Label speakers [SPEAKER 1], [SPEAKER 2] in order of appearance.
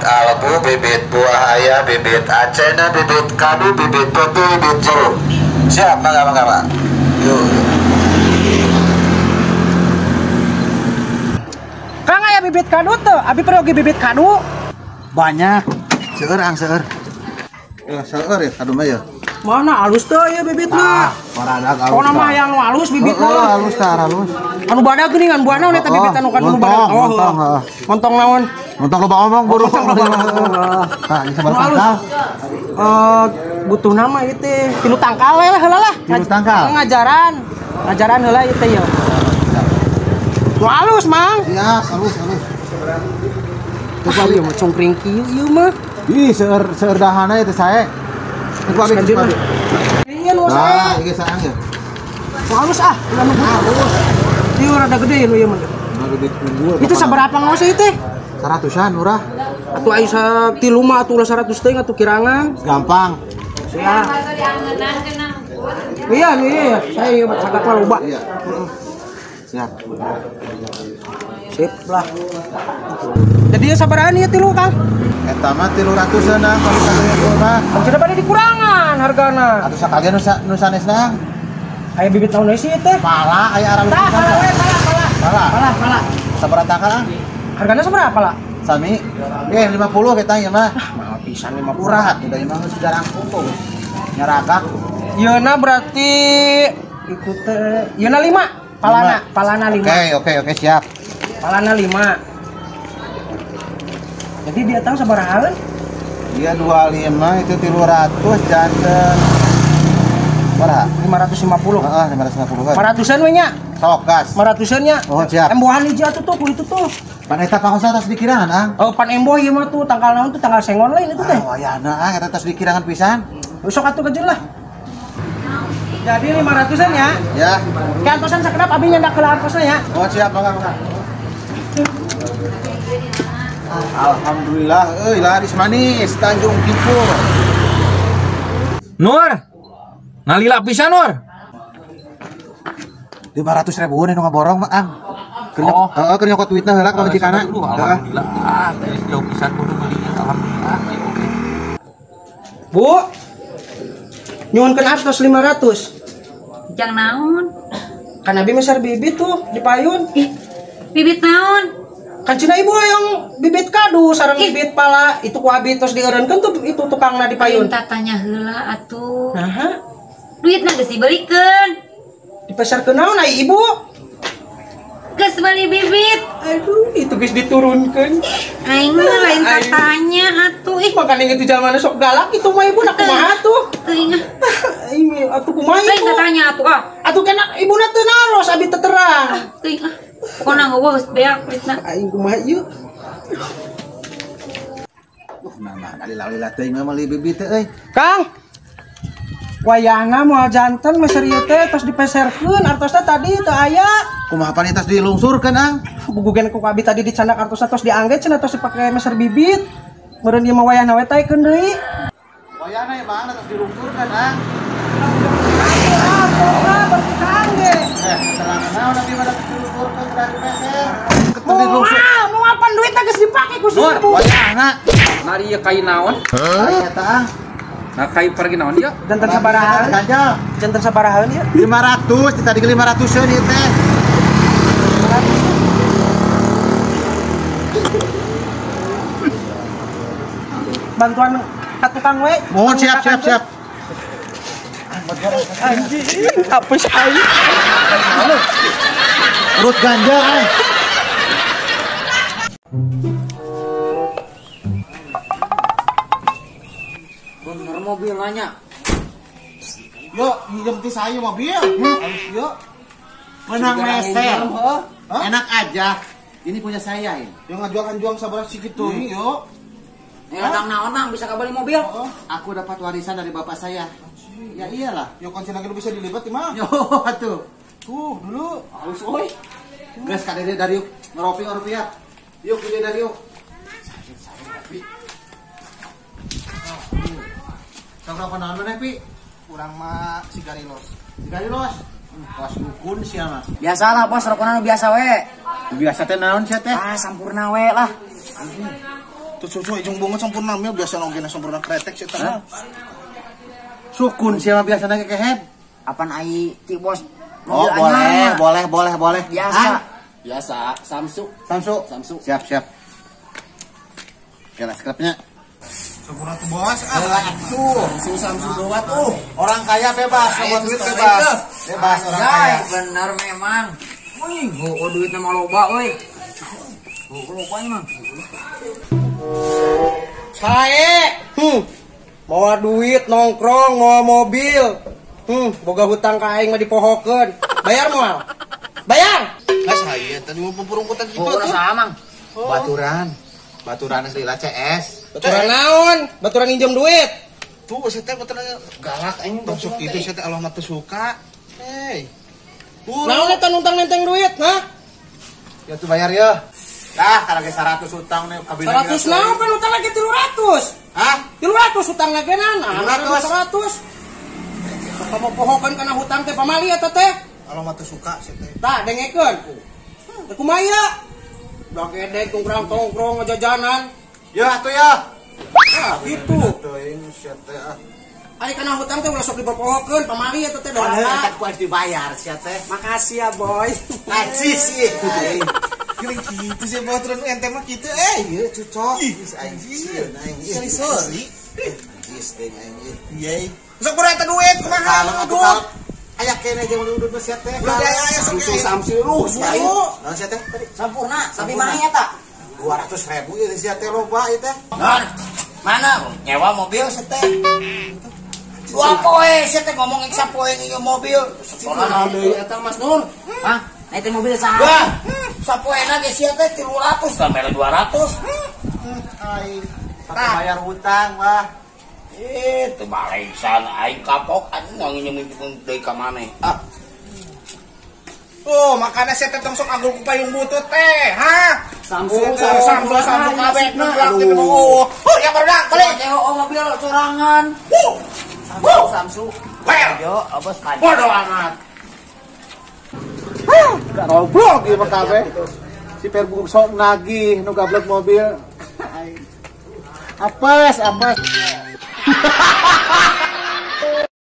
[SPEAKER 1] albu, bibit buah ayah, bibit acena, bibit kadu, bibit putih, bibit jeruk. Siap, mangga, mangga, mangga. Yuk, yuk.
[SPEAKER 2] Kang aya bibit kadu tuh, abi perlu bibit kadu.
[SPEAKER 3] Banyak. Seueur ang seueur. Ya seueur ya kadu mah ya.
[SPEAKER 2] Mana halus tuh ya bibitna.
[SPEAKER 3] Paradag halus.
[SPEAKER 2] Pokona mah yang halus bibitna.
[SPEAKER 3] Heeh, halus tah halus.
[SPEAKER 2] Anu badag geuningan buahna eta bibit anu kan anu badag. Oh, heeh. Montong naon?
[SPEAKER 3] Montong loba omong buru. Tah, ieu sabaraha tangkal?
[SPEAKER 2] Butuh nama ieu teh. 3 tangkal we lah heula lah.
[SPEAKER 3] 3 tangkal.
[SPEAKER 2] Ngajaran. Ngajaran heula ieu teh ya. Nu halus, Mang.
[SPEAKER 3] Siap, halus, halus.
[SPEAKER 2] Coba ieu mah cungkring kieu ieu mah.
[SPEAKER 3] Ih, seueur seueur dahana ieu teh sae.
[SPEAKER 2] Iya nu sae.
[SPEAKER 3] Ieu saang ya.
[SPEAKER 2] Nu halus ah, ulah nu halus. Ieu rada gede nu ieu mah.
[SPEAKER 3] Gede unggul.
[SPEAKER 2] Itu sabaraha ngaos ieu teh?
[SPEAKER 3] 100-an murah.
[SPEAKER 2] Atuh aya 3 mah atuh ulah 100 teh atuh kirangan.
[SPEAKER 3] Gampang.
[SPEAKER 2] Siap. Iya, iya, saya ieu cagak mah loba.
[SPEAKER 3] Iya. Siap.
[SPEAKER 2] Sip lah. Jadi sabarahan ieu tilu, Kang?
[SPEAKER 3] Eta mah 300-an ah kalau sakalian mah.
[SPEAKER 2] Sudah pada dikurangan hargana.
[SPEAKER 3] Atuh sakalian nu sanesna.
[SPEAKER 2] Aya bibit naon sih ieu teh?
[SPEAKER 3] Pala aya arang.
[SPEAKER 2] Tah, pala we, pala, pala.
[SPEAKER 3] Pala.
[SPEAKER 2] Pala, pala.
[SPEAKER 3] Sabaraha tangkal ah?
[SPEAKER 2] Hargana sabaraha pala?
[SPEAKER 3] Sami. 50 kita ieu mah.
[SPEAKER 2] Ah, mahal pisan 50.
[SPEAKER 3] Murah atuh da ieu mah geus jarang kumpul. Nyaragak.
[SPEAKER 2] Yeuna berarti itu teh yeuna 5. Palana, palana 5.
[SPEAKER 3] Oke, oke, oke, siap.
[SPEAKER 2] Palana 5. Jadi dia tahu sabaraha?
[SPEAKER 3] Dia 25 itu 300 janten. Berapa?
[SPEAKER 2] 550.
[SPEAKER 3] Heeh, 550.
[SPEAKER 2] 500-an we nya.
[SPEAKER 3] Sok gas.
[SPEAKER 2] 500-an nya.
[SPEAKER 3] Oh, siap.
[SPEAKER 2] Embohan hiji atuh tuh ku itu tuh.
[SPEAKER 3] Pan eta pangosa tos dikirangan, Ang.
[SPEAKER 2] Oh, pan emboh ieu mah tuh tanggal naon tuh tanggal sengon lain itu teh.
[SPEAKER 3] Ah, wayahna ah eta tos dikirangan pisan.
[SPEAKER 2] Sok atuh kejeun lah. Jadi 500-an ya?
[SPEAKER 3] Ya.
[SPEAKER 2] Kantosan sakedap abi nyandak heula artosna ya.
[SPEAKER 3] Oh, siap, mangga, mangga. Alhamdulillah, euy laris manis Tanjung Kimpul.
[SPEAKER 4] Nur. Ngalila pisan Nur.
[SPEAKER 3] 500 ribuan nu ngaborong mah, Ang.
[SPEAKER 4] Oh,
[SPEAKER 3] heeh, keur nyokot duitna heula ka pamajikanna.
[SPEAKER 4] Alhamdulillah. Ah, geus jauh pisan kudu meuli alhamdulillah. Oke.
[SPEAKER 2] Bu. Nyuhunkeun artos 500.
[SPEAKER 5] Jang naon?
[SPEAKER 2] Kan abi meser bibit tuh di payun.
[SPEAKER 5] Ih, bibit naon?
[SPEAKER 2] Kan cina ibu yang bibit kadu sareng bibit pala itu ku abi terus dieureunkeun tuh itu tukangna di payun.
[SPEAKER 5] Minta tanya heula atuh.
[SPEAKER 2] Naha?
[SPEAKER 5] Duitna geus dibeulikeun.
[SPEAKER 2] Dipeserkeun naon ai ibu?
[SPEAKER 5] Geus beli bibit.
[SPEAKER 2] Aduh, itu geus diturunkeun.
[SPEAKER 5] Aing mah lain tatanya atuh. Ih,
[SPEAKER 2] makanya itu zamanna sok galak itu mah ibu nak kumaha tuh?
[SPEAKER 5] Teuing ah.
[SPEAKER 2] Aing atuh kumaha ibu?
[SPEAKER 5] Lain tatanya atuh ah.
[SPEAKER 2] Atuh kana ibuna teu naros abi teu terang.
[SPEAKER 5] Ah, teuing ah. Pokona ngeueuh geus beak duitna.
[SPEAKER 2] Aing kumaha ieu?
[SPEAKER 3] Nah, lila-lila teuing mah meuli bibit teh euy.
[SPEAKER 2] Kang. Wayahna moal janten meser ieu teh tos dipeserkeun artosna tadi teu aya.
[SPEAKER 3] Kumaha pan tos dilungsurkeun, Ang?
[SPEAKER 2] Bugugen ku abi tadi dicandak artosna tos diangge cenah tos dipake meser bibit. Meureun ieu mah wayahna we taekeun deui.
[SPEAKER 3] Wayahna ieu mah tos dilungsurkeun, Ang.
[SPEAKER 2] Artosna berarti kaangge.
[SPEAKER 3] Keterangan naon abi mah tos dilungsurkeun teu dipeser.
[SPEAKER 2] Moal, moal pan duitna geus dipake ku si ibu.
[SPEAKER 3] Wayahna.
[SPEAKER 4] Nari ieu kai naon?
[SPEAKER 3] Heuh eta, Ang.
[SPEAKER 4] Nah, kai pergi naon ieu?
[SPEAKER 2] Janten sabaraha?
[SPEAKER 3] Ganjal.
[SPEAKER 2] Janten sabaraha ieu?
[SPEAKER 3] 500, tadi ke 500-eun ieu teh.
[SPEAKER 2] 500. Bantuan ka tukang we.
[SPEAKER 3] Mohon siap siap siap.
[SPEAKER 2] Anjing, hapus aing.
[SPEAKER 3] Perut ganjal, ang.
[SPEAKER 4] Bener mobil nanya.
[SPEAKER 3] Yo, minjem ti saya mobil. Harus yo. Menang meser. Enak aja. Ini punya saya ini.
[SPEAKER 6] Yang ngajuang-ngajuang sabar sikit tuh, yo.
[SPEAKER 4] Datang naon nang bisa kabeli mobil?
[SPEAKER 3] Oh, aku dapat warisan dari bapak saya. Ya iyalah.
[SPEAKER 6] Yo konsen lagi lu bisa dilibat mah.
[SPEAKER 3] Yo atuh.
[SPEAKER 6] Tuh, dulu.
[SPEAKER 3] Halus euy. Geus ka dede dari ngeropi ngeropi ya. Yuk dede dari yuk. Saya Pi. Sok rokok naon maneh Pi?
[SPEAKER 6] Urang mah sigarilos.
[SPEAKER 3] Sigarilos. Kelas dukun sia mah.
[SPEAKER 7] Biasalah bos, rokona nu biasa we.
[SPEAKER 3] Biasa teh naon sia teh?
[SPEAKER 7] Ah, sampurna we lah.
[SPEAKER 6] Tuh susu ijung bunga sampurna mil biasa ogena sampurna kretek sih teh.
[SPEAKER 3] Sukun siapa biasana kekehed?
[SPEAKER 7] Apan ai ti bos.
[SPEAKER 3] Oh, boleh.
[SPEAKER 7] Biasa.
[SPEAKER 8] Biasa, Samsu.
[SPEAKER 3] Samsu. Siap. Oke lah, skrapnya.
[SPEAKER 6] Sampurna tuh bos.
[SPEAKER 3] Tuh,
[SPEAKER 8] Samsu doa tuh.
[SPEAKER 3] Orang kaya bebas, buat duit bebas. Bebas orang kaya.
[SPEAKER 7] Bener memang. Wih, oh duitnya mah loba euy. Loba emang.
[SPEAKER 2] Sae. Mawa duit nongkrong, mawa mobil. Boga hutang ka aing mah dipohokeun. Bayar moal? Bayar.
[SPEAKER 6] Lah saya tadi mau pupurungkutan gitu
[SPEAKER 7] tuh. Saha Mang?
[SPEAKER 3] Baturan. Baturan asli lah CS.
[SPEAKER 2] Baturan naon? Baturan nginjem duit.
[SPEAKER 6] Tuh saya teh baturan galak aing masuk itu saya teh Allah mah teu suka. Hei.
[SPEAKER 2] Naon eta nuntang nenteng duit, hah?
[SPEAKER 3] Ya tuh bayar ya. Lah, kalau 100 hutang nih kabina.
[SPEAKER 2] 100 naon kan hutang lagi 300.
[SPEAKER 3] Hah?
[SPEAKER 2] 300 hutang lagi nana. 300. Kamu pohokan kana hutang teh pamali eta teh.
[SPEAKER 6] Allah mah teu suka sia teh.
[SPEAKER 2] Tah dengekeun. Teh kumaha ieu? Dagedeg tongkrong-tongkrong ngajajanan.
[SPEAKER 3] Ya atuh ya.
[SPEAKER 2] Ah, gitu.
[SPEAKER 3] Teuing sia teh ah.
[SPEAKER 2] Ari kana hutang teh ulah sok dipohokeun pamali eta teh doa.
[SPEAKER 3] Eta ku harus dibayar sia teh.
[SPEAKER 2] Makasih ya, boy.
[SPEAKER 3] Najis sih.
[SPEAKER 6] Geuning kitu sih baturan ente mah kitu
[SPEAKER 3] Ieu cucok. Aing sieun aing.
[SPEAKER 6] Sorry.
[SPEAKER 3] Najis teh aing.
[SPEAKER 6] Yey. Sok kurang teh duit kumaha udut.
[SPEAKER 3] Aya kene jeung udut mah sia teh.
[SPEAKER 6] Udah aya sok
[SPEAKER 8] Samsu ruh sia.
[SPEAKER 3] Naon sia teh tadi?
[SPEAKER 7] Sampurna, tapi mana eta?
[SPEAKER 3] 200.000 ieu sia teh loba ieu teh.
[SPEAKER 7] Non. Mana nyewa mobil sia teh? Dua poe sia teh ngomong ek sapoe nyewa mobil.
[SPEAKER 8] Setoran deui eta Mas Nur.
[SPEAKER 7] Hah? Nah itu mobil saha? Wah, sapoena ge sia teh 300 lah mere 200.
[SPEAKER 3] Aing bayar hutang wah.
[SPEAKER 7] Teu balesan aing kapok anjing nginjemin deui ka maneh. Ah.
[SPEAKER 6] Tuh, makanya saya teh tong sok agul ku payung butut teh, ha?
[SPEAKER 8] Samsu
[SPEAKER 6] kabeh neblak teh oh. Ya barudak balik.
[SPEAKER 7] Teh oh mobil sorangan. Samsu.
[SPEAKER 6] Wer.
[SPEAKER 7] Yo, abos kan.
[SPEAKER 6] Bodoh amat.
[SPEAKER 3] Goblok ieu mah kabeh. Si Perbu sok nagih nu gablek mobil. Apes.